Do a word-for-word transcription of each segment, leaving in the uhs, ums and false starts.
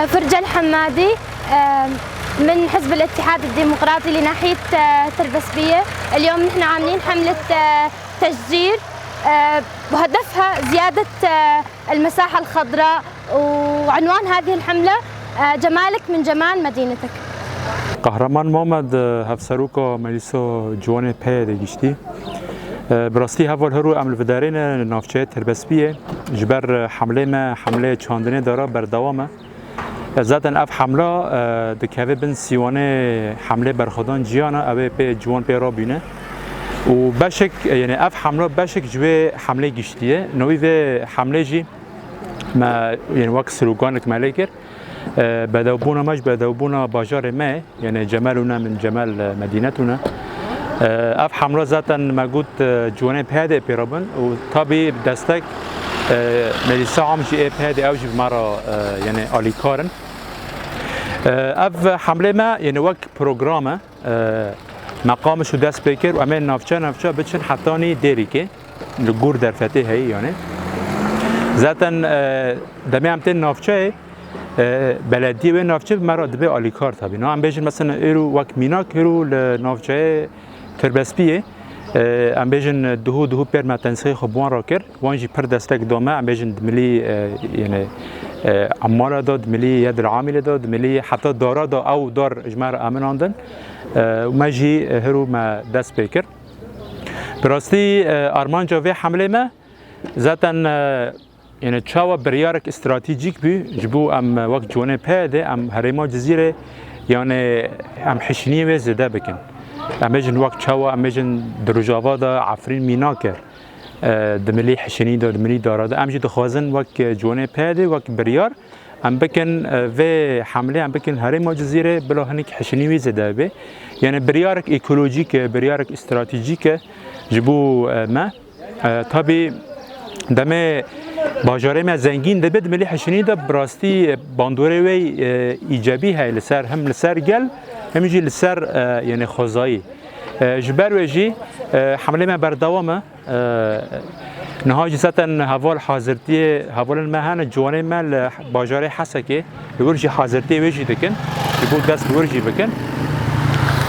فرجة الحمادي، آه، من حزب الاتحاد الديمقراطي لناحية، آه، تربسبية. اليوم نحن عاملين حملة، آه، تشجير، آه، وهدفها زيادة، آه، المساحة الخضراء، وعنوان هذه الحملة، آه، جمالك من جمال مدينتك. Qehreman Mamed, e, hevseroka Meclisa Ciwanê PYD'ê giştî. E, bi rastî heval hero em li vidarê ne navçeyê Tirbespiyê. Ji ber, e, hemlê me, hemlê çandinê dara berdewam e. E, zaten ev hemla, e, dikeve bin sîwanê hemlê berxwedan ciyana, ew ê pê ciwan pê rabîne. Û beşek, e, yani ev hemla beşek ji wê hemlê giştî ye. Navî vê hemlê jî me, yani wek sloganek me lê kir. E, bedewbûna me ji bedewbûna bajarê me ye. Yani cemeluna min cemel, e, medînetuna. E, ev hemla zaten me got, e, ciwanê PYD'ê pê re bin û tabî bi destek, e, Meclisa Am jî ê PYD'ê ew jî bi me re, e, yani alîkar in. E, ev hemlê me yani wek program e, e, me qamiş û dest pê kir û em ê navçe navçe biçin hetanî Dêrîkê, li gor derfetê heyî yani. Zaten, e, demê em tên navçeyê, e, belediyê wê navçe bi me re dibe alîkar tabî. No, em bêjin mesela êro wek mînak êro li navçeyê Tirbespiyê, e, em bêjin duhû, duhû pêr me tensîqê xwe bi wan re kir. Wan jî pir destek da me, em bêjin di milî, e, yani, e, emala da, di milî yedil amîlê da, di milî heta dara da ew dar ji me re eminandin. E, û me jî, e, hiro me dest pê kir. Bi rastî, e, armanca vê hemlê me zaten, e, yani çawa biryarek stratejîk bû, ji bo em wek ciwanê PYD'ê, em herêma Cizîrê, yani em hişiniyê wê zêde bikin. Em bêjin wek çawa, em bêjin di Rojava de Efrîn mînak e, e, di milî hişinî de, di milî dara de. Em jî dixwazin wek ciwanê PYD'ê, wek biryar, em bikin, e, vê hemlê em bikin herêma Cizîrê, bila hinek hişinî wî zêde be. Yani biryarek ekolojîk e, biryarek stratejîk e ji bo, e, me. E, tabî demê bajarê me zengîn dibe, di milî hişinî de bi rastî bandorê wê, e, îcabî heye li ser, hem li ser gel, hem jî li ser, e, yani xwezayî. E, ji ber wê jî, e, hemlê me berdewam e. E, niha jî zaten heval hazirtiyê, hevalên me hene, ciwanê me li bajarê Hesekê, li wir jî hazirtiyê wê jî dikin, ji bo dest bi wir jî bikin.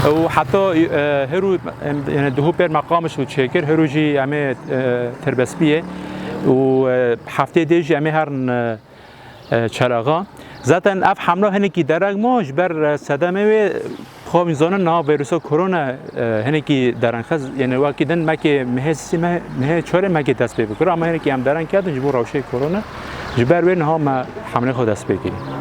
Û heta, e, hero, em, yani duhû pêr me qamiş û çêkir, hero jî em ê, e, Tirbespiyê û, e, heftê dê jî em ê herin, e, e, Çelaxa. Zaten ev hemla hinekî dereng ma ji ber, e, sedemê wê, xwe em zanin niha vîrusa korona, e, hinekî dereng xist, yani wekî din mekê mihê sî me-, mihê çarê mekê dest pê bikir, ama hinekî em dereng ketin ji bo rewşê korona. Ji ber wê niha me hemlê xwe dest pê kirî.